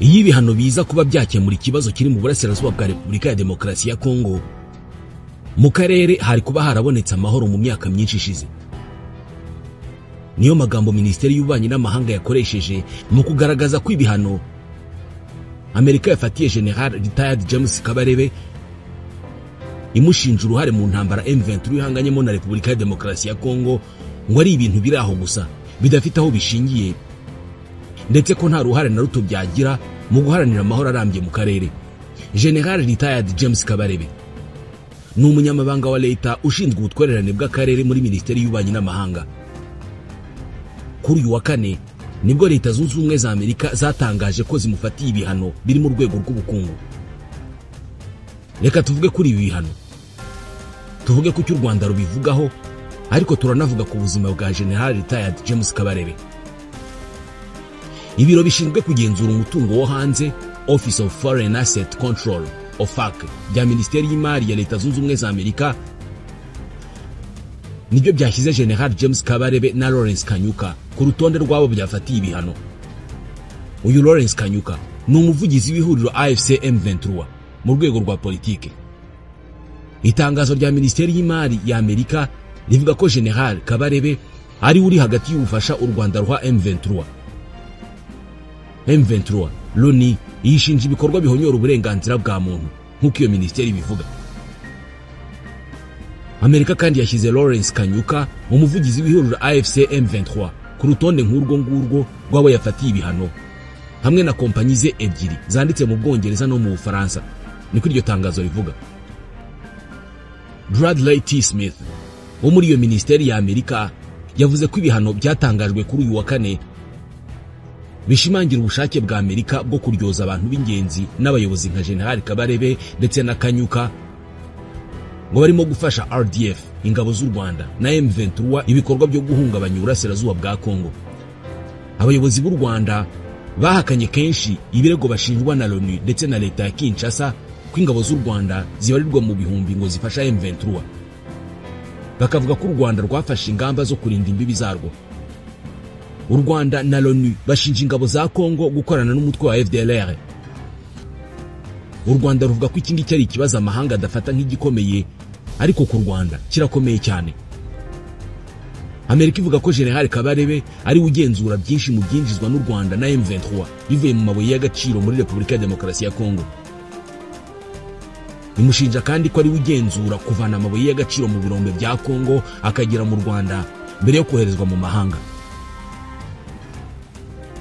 Iyo ibihano biza kuba byakemura ikibazo kiri mu burasirazuba bwa Repubulika ya Demokarasi ya Kongo, mu karere hari kuba harabonetse amahoro mu myaka myinshi ishize. Niyo magambo Minisiteri y'Ububanyi n'Amahanga yakoresheje mu kugaragaza ko ibihano Amerika yafatiye General Retired James Kabarebe imushinja uruhare mu ntambara M23 ihanganyemo na Repubulika ya Demokarasi ya Kongo ngo ari ibintu biri aho gusa bidafite aho bishingiye, ndetse ko nta ruhare na ruto byagira mu guharanira amahoro arambye mu karere. General Retired James Kabarebe ni umunyamabanga wa leta ushinzwe ubutwererane bw'akarere muri Minisiteri y'Ububanyi n'Amahanga. Kuri uyu wa kane nibwo Leta Zunze Ubumwe za Amerika zatangaje ko zimufatiye ibihano biri mu rwego rw'ubukungu. Reka tuvuge kuri ibi bihano, tuvuge ku cyo u Rwanda rubivugaho, ariko turanavuga ku buzima bwa General Retired James Kabarebe. Ibiro bishinzwe kugenzura umutungo wo hanze, Office of Foreign Asset Control, OFAC, bya Minisiteri y'Imari ya Leta Zunze Ubumwe za Amerika nibyo byashyize General James Kabarebe na Lawrence Kanyuka ku rutonde rwabo byafatiye ibihano. Uyu Lawrence Kanyuka ni umuvugizi w'ihuriro AFC M23 mu rwego rwa politike. Itangazo rya Minisiteri y'Imari ya Amerika rivuga ko General Kabarebe ari uri hagati y'ubufasha u Rwanda ruha M23. M23 Loni yishinja ibikorwa bihonyora uburenganzira bwa muntu nk'uko iyo minisiteri bivuga. Amerika kandi yashyize Lawrence Kanyuka, umuvugizi w'ihuriro AFC M23, ku rutonde nk'urwo ngurwo rw'abo yafatiye ibihano, hamwe na kompanyi ze ebyiri zanditse mu Bwongereza no mu Bufaransa, niko iryo tangazo rivuga. Bradley T. Smith wo muri iyo minisiteri ya Amerika yavuze ko ibihano byatangajwe kuri uyu wa kane bishimangira ubushake bwa Amerika bwo kuryoza abantu b'ingenzi n'abayobozi nka General Kabarebe ndetse na Kanyuka ngo barimo gufasha RDF, ingabo z'u Rwanda na M23 ibikorwa byo guhungabanya uburasirazuba bwa Kongo. Abayobozi b'u Rwanda bahakanye kenshi ibirego bashinjwa na Loni ndetse na leta ya Kinshasa ko ingabo z'u Rwanda zibarirwa mu bihumbi ngo zifasha M23, bakavuga ko u Rwanda rwafashe ingamba zo kurinda imbibi zarwo. U Rwanda na Loni bashinja ingabo za Kongo gukorana n'umutwe wa FDLR. U Rwanda ruvuga ko iki ngiki ari ikibazo amahanga adafata nk'igikomeye, ariko ku Rwanda kirakomeye cyane. Amerika ivuga ko General Kabarebe ari ugenzura byinshi mu byinjizwa n'u Rwanda na M23 bivuye mu mabuye y'agaciro muri Repubulika ya Demokarasi ya Kongo. Imushinja kandi ko ari ugenzura kuvana amabuye y'agaciro mu birombe bya Kongo akagera mu Rwanda mbere yo koherezwa mu mahanga.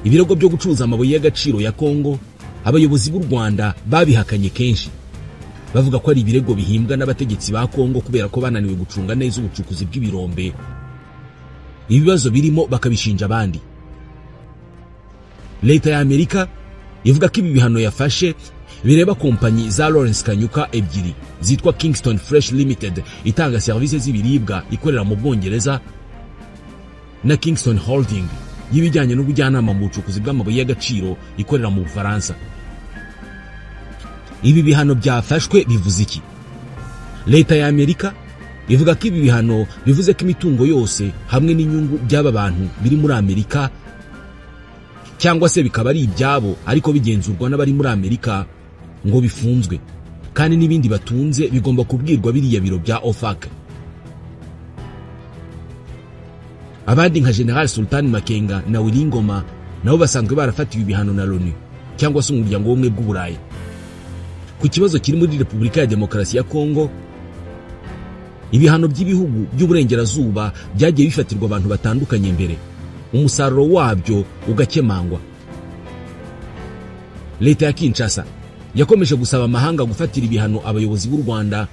Ibirego byo gucuruza amabuye y'agaciro ya Kongo abayobozi b'u Rwanda babihakanye kenshi, bavuga ko ari ibirego bihimbwa n'abategetsi ba Kongo kubera ko bananiwe gucunga neza ubucukuzi bw'ibirombe, ibibazo birimo bakabishinja abandi. Leta ya Amerika ivuga ko ibi bihano yafashe bireba kompanyi za Lawrence Kanyuka ebyiri zitwa Kingston Fresh Limited itanga serivisi z'ibiribwa ikorera mu Bwongereza na Kingston Holding y'ibijyanye n'ubujyanama mu bucukuzi bw'amabuye y'agaciro ikorera mu Bufaransa. Ibi bihano byafashwe bivuze iki? Leta ya Amerika ivuga ko ibi bihano bivuze ko imitungo yose hamwe n'inyungu by'aba bantu biri muri Amerika, cyangwa se bikaba ari ibyabo ariko bigenzurwa n'abari muri Amerika, ngo bifunzwe, kandi n'ibindi batunze bigomba kubwirwa biriya biro bya OFAC. Abandi nka General Sultan Makenga na Willy Ngoma nabo basanzwe barafatiwe ibihano na Loni cyangwa se umuryango w'ubumwe bw'Uburayi. Ku kibazo kiri muri Repubulika ya Demokarasi ya Kongo, ibihano by'ibihugu by'uburengerazuba byagiye bifatirwa abantu batandukanye mbere, umusaruro wabyo ugakemangwa. Leta ya Kinshasa yakomeje gusaba amahanga gufatira ibihano abayobozi b'u Rwanda,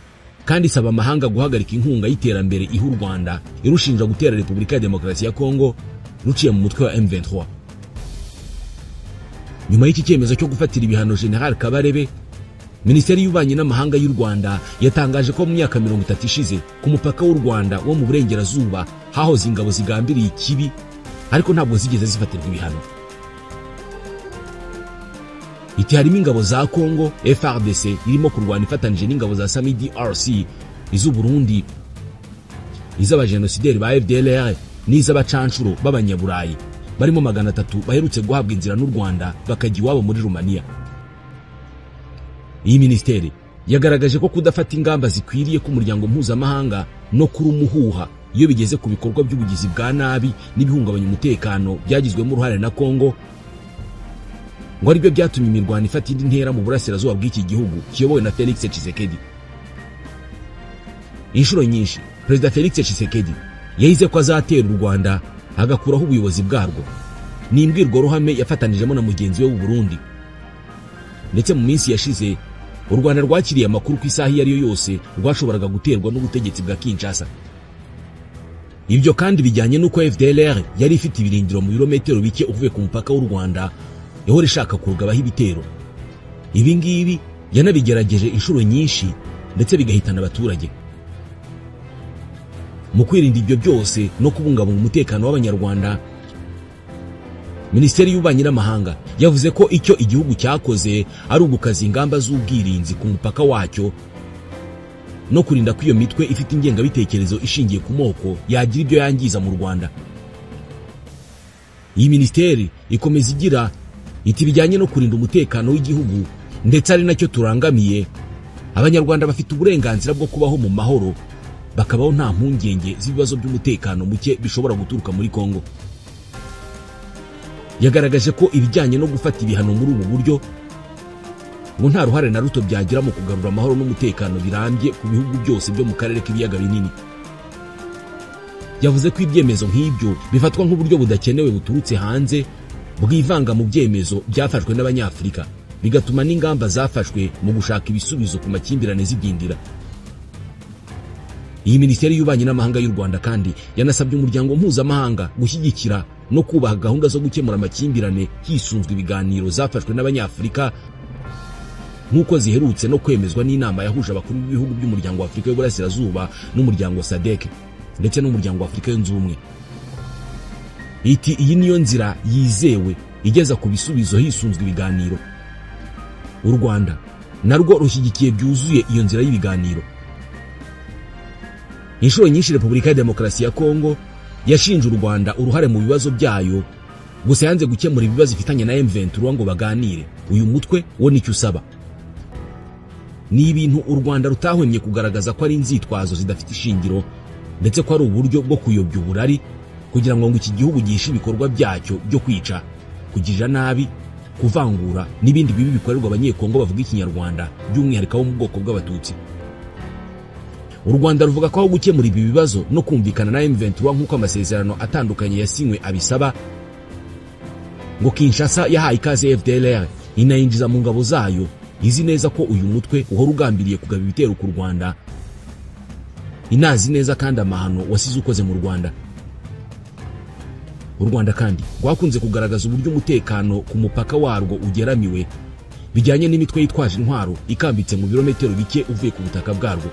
kandi isaba amahanga guhagarika inkunga y'iterambere iha u Rwanda irushinja gutera Repubulika ya Demokarasi ya Kongo ruciye mu mutwe wa M23. Nyuma y'iki cyemezo cyo gufatira ibihano General Kabarebe, Minisiteri y'Ububanyi n'Amahanga y'u Rwanda yatangaje ko mu myaka 30 ishize ku mupaka w'u Rwanda wo mu burengerazuba hahoze ingabo zigambiriye ikibi, ariko ntabwo zigeze zifatirwa ibihano. Iti harimo ingabo za Kongo FARDC irimo kurwana ifatanije n'ingabo za SAMIDRC, iz'u Burundi, iz'abajenosideri ba FDLR n'iz'abacanshuro b'abanyaburayi barimo 300 baherutse guhabwa inzira n'u Rwanda bakajya iwabo muri Romania. Iyi minisiteri yagaragaje ko kudafata ingamba zikwiriye ku muryango mpuzamahanga no kurumuhuha iyo bigeze ku bikorwa by'ubugizi bwa nabi n'ibihungabanya umutekano byagizwemo uruhare na Kongo ngo aribyo byatumye imirwano ifata indi ntera mu burasirazuba bw'iki gihugu kiyobowe na Felix Tshisekedi. Inshuro nyinshi Perezida Felix Tshisekedi yahize ko azatera u Rwanda agakuraho ubuyobozi bwarwo. Ni imbwirwaruhame yafatanijemo na mugenzi we w'u Burundi. Ndetse mu minsi yashize u Rwanda rwakiriye amakuru ku isaha iyo ari yo yose rwashoboraga guterwa n'ubutegetsi bwa Kinshasa. Ibyo kandi bijyanye n'uko FDLR yari ifite ibirindiro mu birometero bike uvuye ku mupaka w'u Rwanda yahora ishaka kurugabaho ibitero. Ibi ngibi yanabigerageje inshuro nyinshi ndetse bigahitana abaturage. Mu kwirinda ibyo byose no kubungabunga umutekano w'Abanyarwanda, Minisiteri y'Ububanyi n'Amahanga yavuze ko icyo igihugu cyakoze ari ugukaza ingamba z'ubwirinzi ku mupaka wacyo no kurinda ko iyo mitwe ifite ingengabitekerezo ishingiye ku moko yagira ibyo yangiza mu Rwanda. Iyi minisiteri ikomeza igira iti bijyanye no kurinda umutekano w'igihugu ndetse ari nacyo turangamiye, Abanyarwanda bafite uburenganzira bwo kubaho mu mahoro bakabaho nta mpungenge z'ibibazo by'umutekano muke bishobora guturuka muri Kongo. Yagaragaje ko ibijyanye no gufata ibihano muri ubu buryo ngo nta ruhare na ruto byagira mu kugarura amahoro n'umutekano birambye ku bihugu byose byo mu karere k'ibiyaga binini. Yavuze ko ibyemezo nk'ibyo bifatwa nk'uburyo budakenewe buturutse hanze bwivanga mu byemezo byafashwe n'Abanyafurika, bigatuma n'ingamba zafashwe mu gushaka ibisubizo ku makimbirane zidindira. Iyi Minisiteri y'Ububanyi n'Amahanga y'u Rwanda kandi yanasabye umuryango mpuzamahanga gushyigikira no kubaha gahunda zo gukemura amakimbirane hisunzwe ibiganiro zafashwe n'Abanyafurika nk'uko ziherutse no kwemezwa n'inama yahuje abakuru b'ibihugu by'umuryango wa Afurika y'Uburasirazuba n'umuryango SADC ndetse n'umuryango wa Afurika yunze ubumwe. Iti iyi niyo nzira yizewe igeza ku bisubizo hisunzwe ibiganiro. U Rwanda narwo rushyigikiye byuzuye iyo nzira y'ibiganiro. Inshuro nyinshi Repubulika ya Demokarasi ya Kongo yashinje u Rwanda uruhare mu bibazo byayo, gusa yanze gukemura ibibazo ifitanye na M23 ngo baganire. Uyu mutwe wo nicyo usaba. Ni ibintu u Rwanda rutahwemye kugaragaza ko ari inzitwazo zidafite ishingiro ndetse ko ari uburyo bwo kuyobya uburari kugira ngo iki gihugu gihishe ibikorwa byacyo byo kwica, kugirira nabi, kuvangura n'ibindi bibi bikorerwa Abanyekongo bavuga Ikinyarwanda by'umwihariko bo mu bwoko bw'Abatutsi. U Rwanda ruvuga ko aho gukemura ibi bibazo no kumvikana na M23 nk'uko amasezerano atandukanye yasinywe abisaba, ngo Kinshasa yahaye ikaze FDLR inayinjiza mu ngabo zayo izi neza ko uyu mutwe uhora ugambiriye kugaba ibitero ku Rwanda, inazi neza kandi amahano wasize ukoze mu Rwanda. U Rwanda kandi rwakunze kugaragaza uburyo umutekano ku mupaka warwo ugeramiwe bijyanye n'imitwe yitwaje intwaro ikambitse mu birometero bike uvuye ku butaka bwarwo.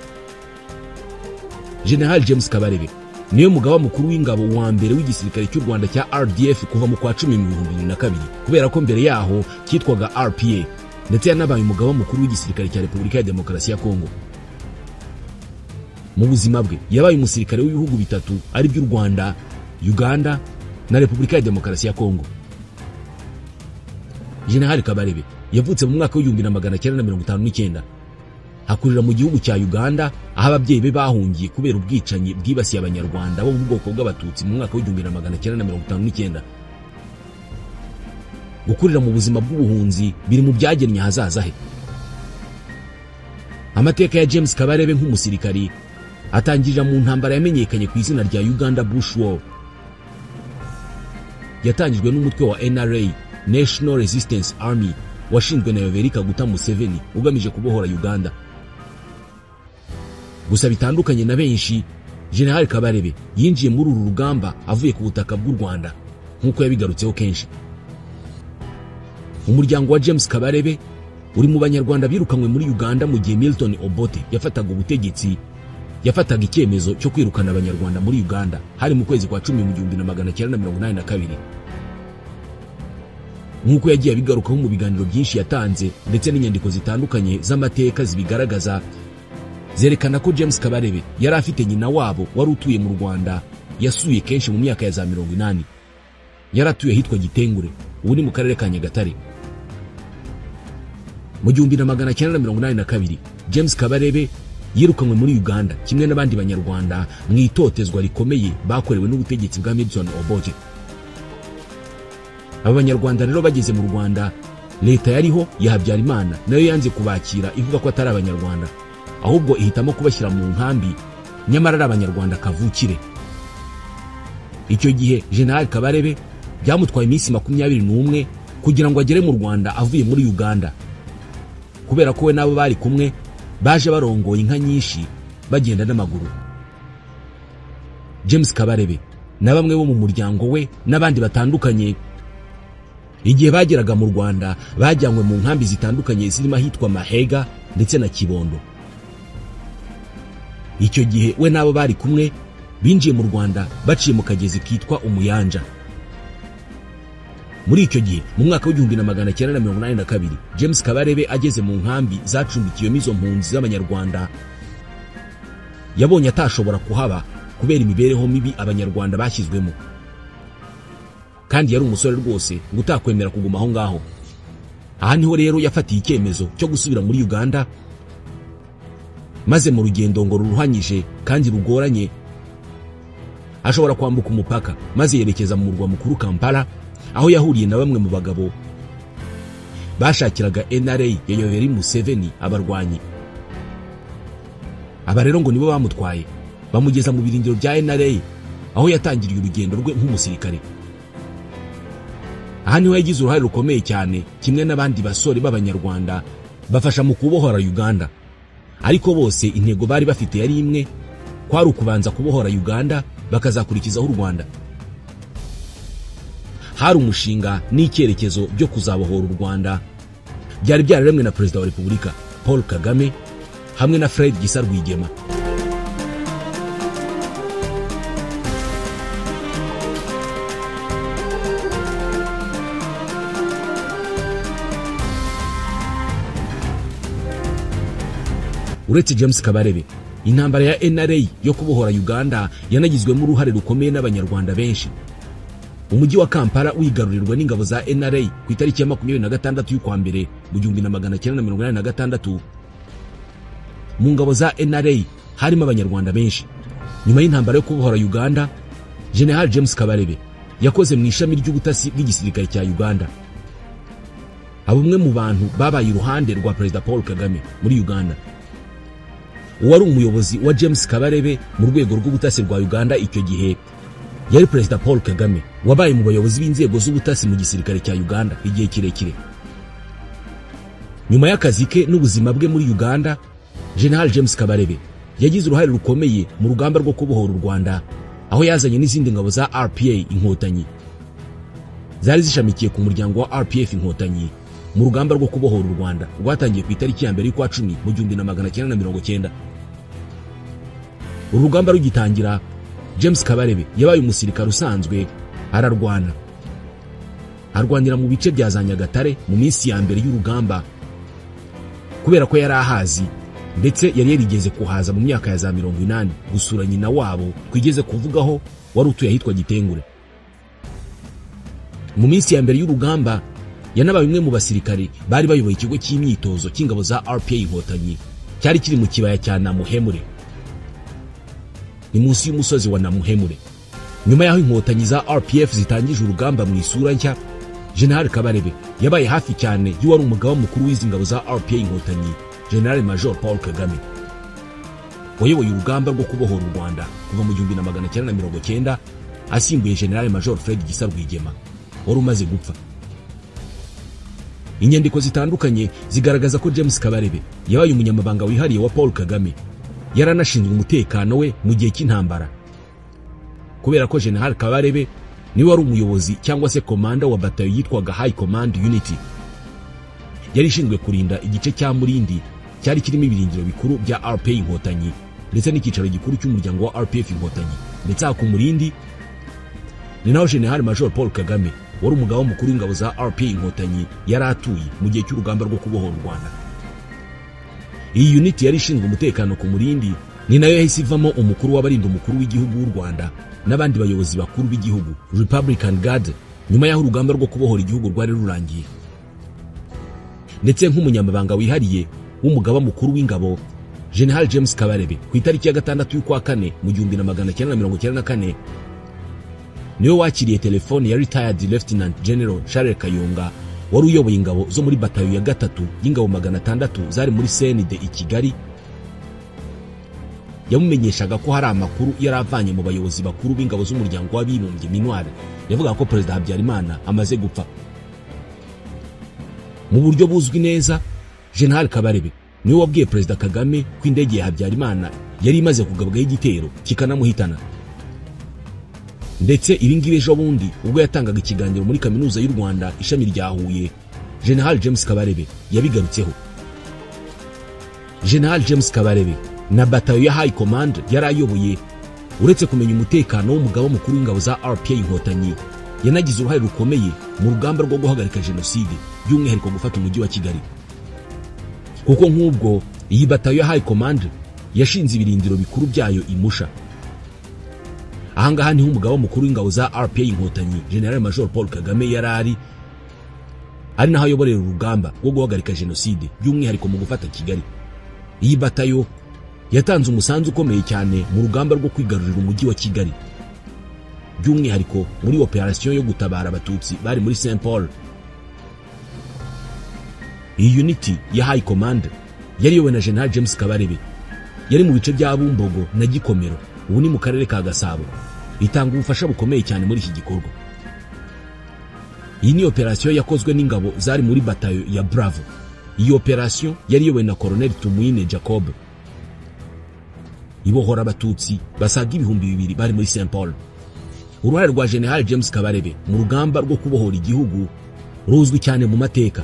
General James Kabarebe niwe mugaba mukuru w'ingabo wa mbere w'igisirikare cy'u Rwanda cya RDF kuva mu kwa 10 mu 2002, kubera ko mbere yaho cyitwaga RPA, ndetse yanabaye umugaba mukuru w'igisirikare cya Repubulika ya Demokarasi ya Kongo. Mu buzima bwe yabaye umusirikare w'ibihugu bitatu ari by'u Rwanda, Uganda na Repubulika ya Demokarasi ya Kongo. General Kabarebe yavutse mu mwaka w'1959, akurira mu gihugu cya Uganda aho ababyeyi be bahungiye kubera ubwicanyi bwibasiye Abanyarwanda bo mu bwoko bw'Abatutsi mu mwaka w'1959. Gukurira mu buzima bw'ubuhunzi biri mu byagennye ahazaza he. Amateka ya James Kabarebe nk'umusirikari atangirira mu ntambara yamenyekanye ku izina rya Uganda Bush War. Yatangijwe n'umutwe wa NRA, National Resistance Army, washinzwe na Yoweri Kaguta Museveni ugamije kubohora Uganda. Gusa bitandukanye na benshi, General Kabarebe yinjiye muri uru rugamba avuye ku butaka bw'u Rwanda nk'uko yabigarutseho kenshi. Umuryango wa James Kabarebe uri mu Banyarwanda birukanywe muri Uganda mu gihe Milton Obote yafataga ubutegetsi, yafataga icyemezo cyo kwirukana Abanyarwanda muri Uganda hari mu kwezi kwa 10 mu 1982. Nk'uko yagiye abigarukaho mu biganiro byinshi yatanze ndetse n'inyandiko zitandukanye z'amateka zibigaragaza, zerekana ko James Kabarebe yari afite nyina wabo wari utuye mu Rwanda yasuye kenshi mu myaka ya za 80. Yaratuye ahitwa Gitengure, ubu ni mu karere ka Nyagatare. Mu 1982 James Kabarebe yirukanwe muri Uganda kimwe n'abandi banyarwanda mu itotezwa rikomeye bakorewe n'ubutegetsi bwa Milton Obote. Aba banyarwanda rero bageze mu Rwanda, leta yariho ya Habyarimana nayo yanze kubakira ivuga ko atari abanyarwanda, ahubwo ihitamo kubashyira mu nkambi nyamara ari abanyarwanda kavukire. Icyo gihe General Kabarebe byamutwaye iminsi 21 kugira ngo agere mu Rwanda avuye muri Uganda, kubera ko we nabo bari kumwe baje barongoye inka nyinshi bagenda n'amaguru. James Kabarebe na bamwe bo mu muryango we n'abandi batandukanye igihe bageraga mu Rwanda bajyanywe mu nkambi zitandukanye zirimo ahitwa Mahega ndetse na Kibondo. Icyo gihe we nabo bari kumwe binjiye mu Rwanda baciye mu kagezi kitwa Umuyanja. Muri icyo gihe mu mwaka wa 1982 James Kabarebe ageze mu nkambi zacumbikiwemo izo mpunzi z'abanyarwanda, yabonye atashobora kuhaba kubera imibereho mibi abanyarwanda bashyizwemo, kandi yari umusore rwose ngo utakwemera kuguma aho ngaho. Aha niho rero yafatiye icyemezo cyo gusubira muri Uganda, maze mu rugendo ngo ruruhanyije kandi rugoranye ashobora kwambuka umupaka maze yerekeza mu murwa mukuru Kampala, aho yahuriye na bamwe mu bagabo bashakiraga NRA ya Yoweri Museveni abarwanyi. Aba rero ngo nibo bamutwaye bamugeza mu birindiro bya NRA, aho yatangiriye urugendo rwe nk'umusirikare. Aha niho yagize uruhare rukomeye cyane kimwe n'abandi basore b'abanyarwanda bafasha mu kubohora Uganda, ariko bose intego bari bafite yari imwe, kwari ukubanza kubohora Uganda bakazakurikizaho u Rwanda. Hari umushinga n'icyerekezo byo kuzabohora u Rwanda byari byararemwe na Perezida wa Repubulika Paul Kagame hamwe na Fred Gisa Rwigema. Uretse James Kabarebe, intambara ya NRA yo kubohora Uganda yanagizwemo uruhare rukomeye n'abanyarwanda benshi. Umujyi wa Kampala wigarurirwa n'ingabo za NRA ku itariki ya 26 y'ukwa mbere mu 1986. Mu ngabo za NRA harimo abanyarwanda benshi. Nyuma y'intambara yo kubohora Uganda, General James Kabarebe yakoze mu ishami ry'ubutasi bw'igisirikare cya Uganda. Abumwe mu bantu babaye iruhande rwa Perezida Paul Kagame muri Uganda. Uwari umuyobozi wa James Kabarebe mu rwego rw'ubutasi rwa Uganda icyo gihe yari Perezida Paul Kagame, wabaye mu bayobozi b'inzego z'ubutasi mu gisirikare cya Uganda igihe kirekire. Nyuma y'akazi ke n'ubuzima bwe muri Uganda, General James Kabarebe yagize uruhare rukomeye mu rugamba rwo kubohora u Rwanda, aho yazanye n'izindi ngabo za RPA Inkotanyi zari zishamikiye ku muryango wa RPF Inkotanyi mu rugamba rwo kubohora u Rwanda rwatangiye ku itariki ya 1 y'ukwa 10 mu 1990. Uru rugamba rugitangira, James Kabarebe yabaye umusirikare usanzwe, ararwana. Arwanira mu bice bya za Nyagatare mu minsi ya mbere y'urugamba, kubera ko yari ahazi ndetse yari yarigeze kuhaza mu myaka ya za 80 gusura nyina wabo twigeze kuvugaho wari utuye ahitwa Gitengure. Mu minsi ya mbere y'urugamba yanabaye umwe mu basirikare bari bayoboye ikigo cy'imyitozo cy'ingabo za RPA Inkotanyi cyari kiri mu kibaya cya Namuhemure, ni munsi y'umusozi wa Namuhemure. Nyuma y'aho inkotanyi za RPF zitangije urugamba mu isura nshya, General Kabarebe yabaye hafi cyane y'uwari umugaba mukuru w'izi ngabo za RPA Inkotanyi, General Major Paul Kagame, wayoboye urugamba rwo kubohora u Rwanda kuva mu 1990 asimbuye General Major Fred Gisa Rwigema wari umaze gupfa. Inyandiko zitandukanye zigaragaza ko James Kabarebe yabaye umunyamabanga wihariye wa Paul Kagame, yaranashinzwe umutekano we mu gihe cy'intambara, kubera ko General Kabarebe niwe wari umuyobozi cyangwa se komanda wa batayo yitwaga High Command Unity, yari ishinzwe kurinda igice cya Murindi cyari kirimo ibirindiro bikuru bya RPA Inkotanyi ndetse n'icyicaro gikuru cy'umuryango wa RPF Inkotanyi. Ndetse ku Murindi ni naho General Major Paul Kagame wari umugaba mukuru w'ingabo za RPA Inkotanyi yari atuye mu gihe cy'urugamba rwo kubohora u Rwanda. Iyi unit yari ishinzwe umutekano ku Murindi ni nayo yahise ivamo umukuru w'abarinda umukuru w'igihugu w'u Rwanda n'abandi bayobozi bakuru b'igihugu, Republican Guard, Nyuma y'aho urugamba rwo kubohora igihugu rwari rurangiye, ndetse nk'umunyamabanga wihariye w'umugaba mukuru w'ingabo General James Kabarebe ku itariki ya 6 y'ukwa 4 mu 1994 niwe wakiriye telefone ya retired Lieutenant General Charles Kayonga wari uyoboye ingabo zo muri batayo ya 3 y'ingabo 600 zari muri CND i Kigali. Yamumenyeshaga ko hari amakuru yaravanye mu bayobozi bakuru b'ingabo z'umuryango w'abibumbye MINUAR yavuga ko Perezida Habyarimana amaze gupfa. Mu buryo buzwi neza, General Kabarebe niwe wabwiye Perezida Kagame ko indege ya Habyarimana yari imaze kugabwaho igitero kikanamuhitana. Ndetse ibi ngibi ejo bundi ubwo yatangaga ikiganiro muri Kaminuza y'u Rwanda ishami rya Huye, General James Kabarebe yabigarutseho. General James Kabarebe na batayo ya High Command yari ayoboye, uretse kumenya umutekano w'umugaba mukuru w'ingabo za RPA Inkotanyi, yanagize uruhare rukomeye mu rugamba rwo guhagarika jenoside, by'umwihariko gufata umujyi wa Kigali. Kuko nk'ubwo iyi batayo ya High Command yashinze ibirindiro bikuru byayo i Musha. Ahangaha niho umugaba mukuru w'ingabo za RPA Inkotanyi General Major Paul Kagame yari ari naho ayoborera urugamba rwo guhagarika jenoside, by'umwihariko mu gufata Kigali. Iyi batayo yatanze umusanzu ukomeye cyane mu rugamba rwo kwigarurira umujyi wa Kigali, by'umwihariko muri operation yo gutabara abatutsi bari muri Saint Paul. Iyi unity ya High Command yari iyobowe na General James Kabarebe, yari mu bice bya Bumbogo na Gikomero, ubu ni mu karere ka Gasabo. Itanga ubufasha bukomeye cyane muri iki gikorwa. Iyi ni operation yakozwe n'ingabo zari muri batayo ya Bravo. Iyi operation yari iyobowe na Colonel Tumwine Jacob. Ibohora abatutsi basaga 2000 bari muri Saint Paul. Uruhare rwa General James Kabarebe mu rugamba rwo kubohora igihugu ruzwi cyane mu mateka.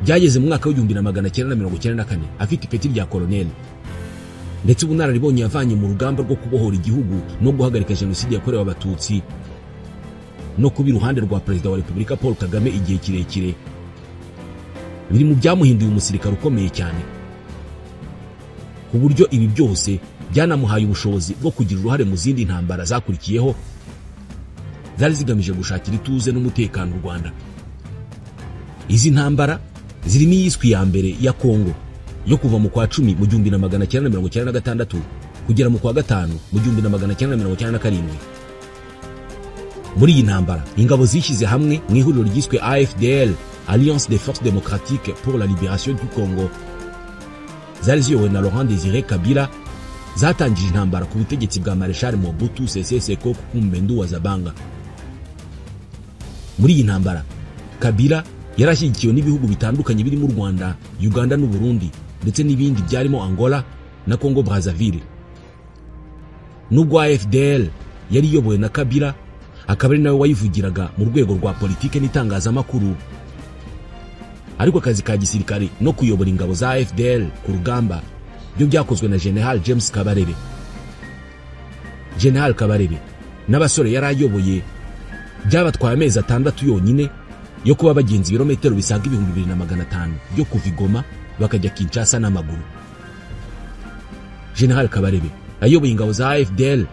Byageze mu mwaka wa 1994 afite ipeti rya colonel, ndetse ubunararibonye yavanye mu rugamba rwo kubohora igihugu no guhagarika jenoside yakorewe abatutsi no kuba iruhande rwa Perezida wa Repubulika Paul Kagame igihe kirekire, biri mu byamuhinduye umusirikare ukomeye cyane, ku buryo ibi byose byanamuhaye ubushobozi bwo kugira uruhare mu zindi ntambara zakurikiyeho zari zigamije gushakira ituze n'umutekano u Rwanda. Izi ntambara zirimo iyiswe ya mbere ya Kongo yo kuva mu kwa 10 mu 1996 kugera mu kwa 5 mu 1997. Muri iyi ntambara ingabo zishyize hamwe mu ihuriro ryiswe AFDL, Alliance des Forces Démocratiques pour la Libération du Congo, zari ziyobowe na Laurent Désiré Kabila, zatangije intambara ku butegetsi bwa Marshal Mobutu Sese Seko Kukumbendu wa Zabanga. Muri iyi ntambara Kabila yarashyigikiwe n'ibihugu bitandukanye birimo u Rwanda, Uganda n'u Burundi, ndetse n'ibindi byarimo Angola na Congo Brazzaville. Nubwo AFDL yari iyobowe na Kabila, akaba ari nawe wayivugiraga mu rwego rwa politike n'itangazamakuru, ariko akazi ka gisirikare no kuyobora ingabo za AFDL ku rugamba byo byakozwe na General James Kabarebe. General Kabarebe n'abasore yari ayoboye byabatwaye amezi 6 yonyine yo kuba bagenzi ibirometero bisaga 2500 byo kuva i Goma bakajya Kinshasa n'amaguru. General Kabarebe ayoboye ingabo za AFDL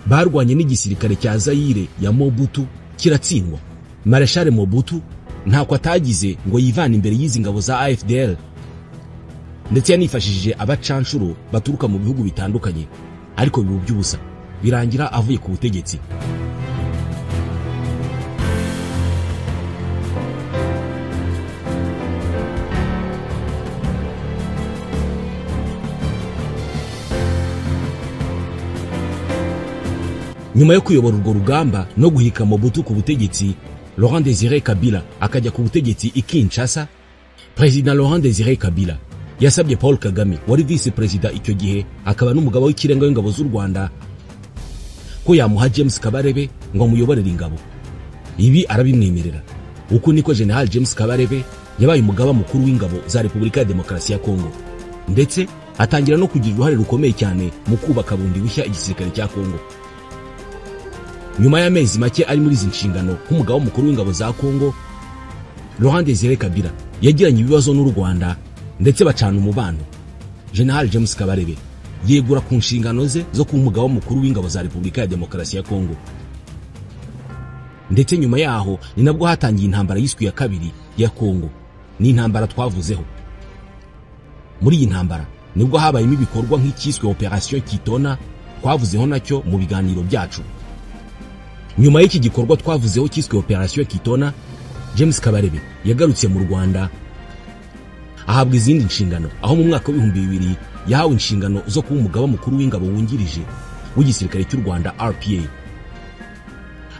barwanye n'igisirikare cya Zaire ya Mobutu kiratsindwa. Marshal Mobutu ntako atagize ngo yivane imbere y'izi ngabo za AFDL, ndetse yanifashishije abacanshuro baturuka mu bihugu bitandukanye, ariko bibu by'ubusa birangira avuye ku butegetsi. Nyuma yo kuyobora urwo rugamba no guhika Mobutu ku butegetsi, Laurent Désiré Kabila akajya ku butegetsi i Kinshasa. Perezida Laurent Désiré Kabila yasabye Paul Kagame wari vice perezida icyo gihe akaba n'umugaba w'ikirenga w'ingabo z'u Rwanda ko yamuha James Kabarebe ngo amuyoborere ingabo. Ibi arabimwemerera. Uko niko General James Kabarebe yabaye umugaba mukuru w'ingabo za Repubulika ya Demokarasi ya Kongo, ndetse atangira no kugira uruhare rukomeye cyane mu kubaka bundi bushya igisirikare cya Kongo. Nyuma y'amezi make ari muri izi nshingano nk'umugaba mukuru w'ingabo za Kongo, Laurent Désiré Kabila yagiranye ibibazo n'u Rwanda ndetse bacana umubano. General James Kabarebe yegura ku nshingano ze zo kuba umugaba mukuru w'ingabo za Repubulika ya Demokarasi ya Kongo. Ndetse nyuma yaho ni nabwo hatangiye intambara yiswe ya kabiri ya Kongo, ni intambara twavuzeho. Muri iyi ntambara nibwo habayemo ibikorwa nk'icyiswe Operation Kitona twavuzeho nacyo mu biganiro byacu. Nyuma y'iki gikorwa twavuzeho cyiswe Operation Kitona, James Kabarebe yagarutse mu Rwanda ahabwa izindi nshingano, aho mu mwaka w'2000 yahawe inshingano zo kuba umugaba mukuru w'ingabo wungirije w'igisirikare cy'u Rwanda RPA,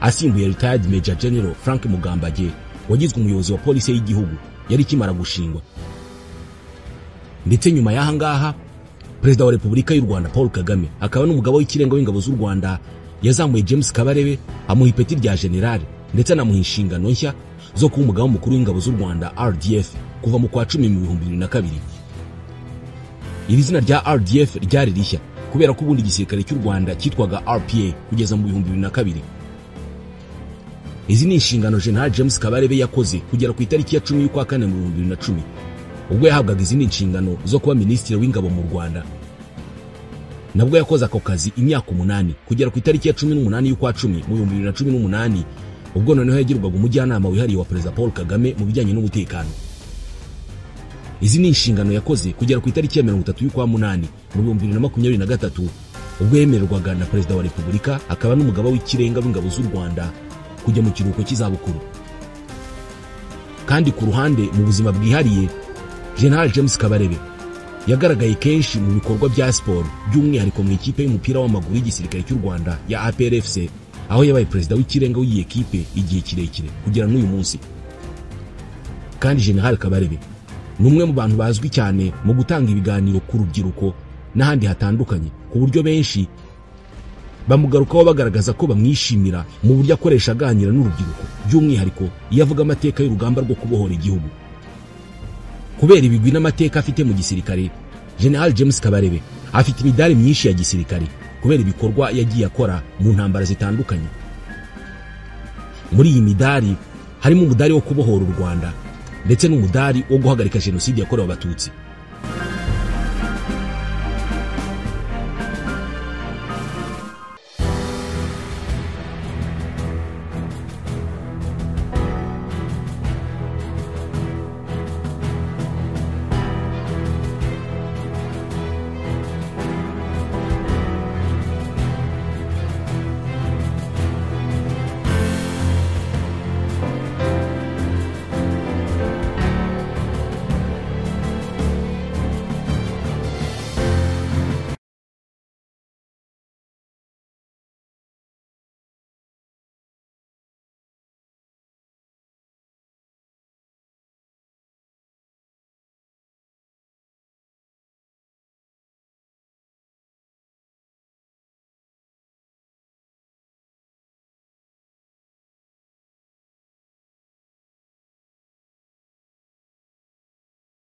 asimbuye retired Major General Frank Mugambage wagizwe umuyobozi wa polisi y'igihugu yari ikimara gushingwa. Ndetse nyuma y'aha ngaha Perezida wa Repubulika y'u Rwanda Paul Kagame akaba n'umugaba w'ikirenga w'ingabo z'u Rwanda yazamuye James Kabarebe amuha ipeti rya general, ndetse anamuha inshingano nshya zo kuba umugaba mukuru w'ingabo z'u Rwanda RDF kuva mu kwa 10 mu 2002. Iri zina rya RDF ryari rishya kubera ko ubundi igisirikare cy'u Rwanda cyitwaga RPA kugeza mu 2002. Izi ni inshingano General James Kabarebe yakoze kugera ku itariki ya 10 y'ukwa kane mu 2010, ubwo yahabwaga izindi nshingano zo kuba minisitiri w'ingabo mu Rwanda. Nabwo yakoze ako kazi imyaka 8 kugera ku itariki ya 18 y'ukwa 10 mu 2018, ubwo noneho yagirwaga umujyanama wihariye wa Perezida Paul Kagame mu bijyanye n'umutekano. Izi ni inshingano yakoze kugera ku itariki ya 30 y'ukwa 8 mu 2023, ubwo yemererwaga na Perezida wa Repubulika akaba n'umugaba w'ikirenga w'ingabo z'u Rwanda kujya mu kiruhuko cy'izabukuru. Kandi ku ruhande mu buzima bwihariye, General James Kabarebe yagaragaye kenshi mu bikorwa bya siporo, by'umwihariko mu ikipe y'umupira w'amaguru y'igisirikare cy'u Rwanda ya APRFC, aho yabaye perezida w'ikirenga w'iyi ekipe igihe kirekire kugera n'uyu munsi. Kandi General Kabarebe ni umwe mu bantu bazwi cyane mu gutanga ibiganiro ku rubyiruko n'ahandi hatandukanye, ku buryo benshi bamugarukaho bagaragaza ko bamwishimira mu buryo akoresha aganira n'urubyiruko, by'umwihariko iyo avuga amateka y'urugamba rwo kubohora igihugu. Kubera ibigwi n'amateka afite mu gisirikare, General James Kabarebe afite imidari myinshi ya gisirikare kubera ibikorwa yagiye akora mu ntambara zitandukanye. Muri iyi midari harimo umudari wo kubohora u Rwanda ndetse n'umudari wo guhagarika jenoside yakorewe Abatutsi.